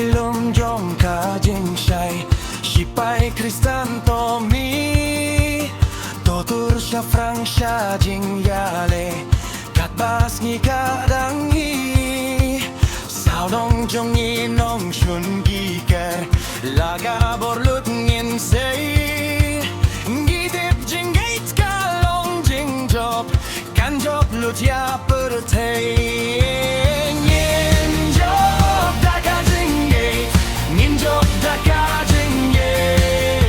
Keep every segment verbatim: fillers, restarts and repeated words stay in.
Lum jong ka jingshai, shipai Khristan to mih, to tur shaphrang sha jingïaleh, katba sngi ka dang hi. Saw nong jong ngi nongshun ki ker, la ka bor lut ngin sei. Ngi tip jingngeit ka long jingjop, kan jop lut ïa pyrthei. Ngin jop da ka jingngeit, ngin jop da ka jingngeit.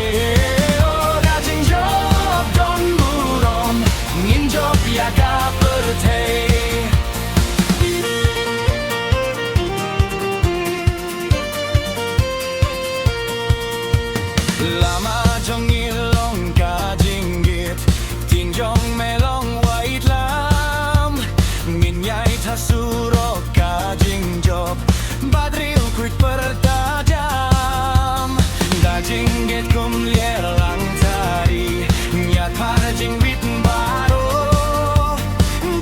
Oh, da jingjop don burom, ngin jop ïa ka pyrthei. Lama jong ngi long ka jingngeit, ktien jong me long waitlam. Ngin ïai thaw surok ka jingjop, bad riewkhuid pyrta jam. Da jingngeit kum lier lang tari, ïa ka jingwit baroh.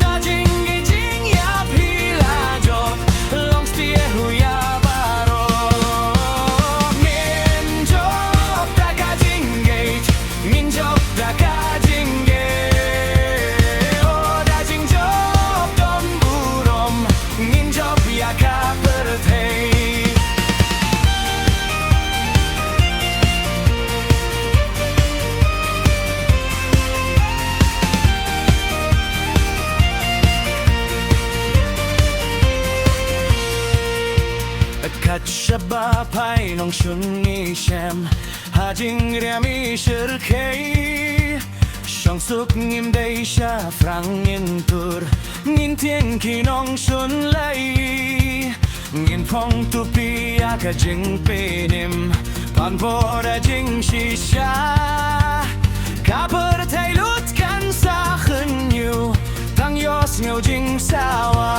Da jingngeit jingïap hi la jop, long stia huya baroh. Ngin jop da ka jingngeit, ngin jop da ka jingngeit. Oh, da jingjop don burom, ngin jop ïa ka pyrthei. Kat shaba phai nongshun ngi shem ha jingriam i shyrkhei. Shong suk ngim dei shaphrang ngin tur, ngin tieng ki nongshun lei. Ngin phong tupi ïa ka jingpynim, pan bor da jingshisha. Ka pyrthei lut kan sa khynñiuh, tang ïohsngew jingsawa.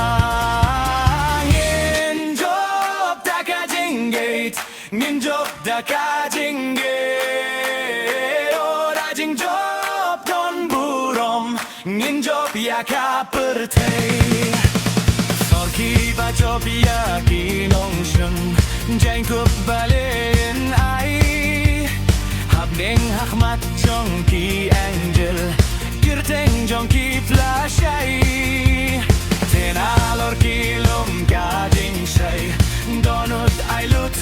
Ngin jop da ka jingngeit, ngin jop da ka jingngeit. Oh, da jingjop don burom, ngin jop ïa ka pyrthei. Sor kiba jop ïa ki nongshun, jaiñkup balei yn ai. Hapdeng ha khmat jong ki angel, kyrteng jong ki pla shai. Te nalor ki lum ka jingshai, dohnud ai lut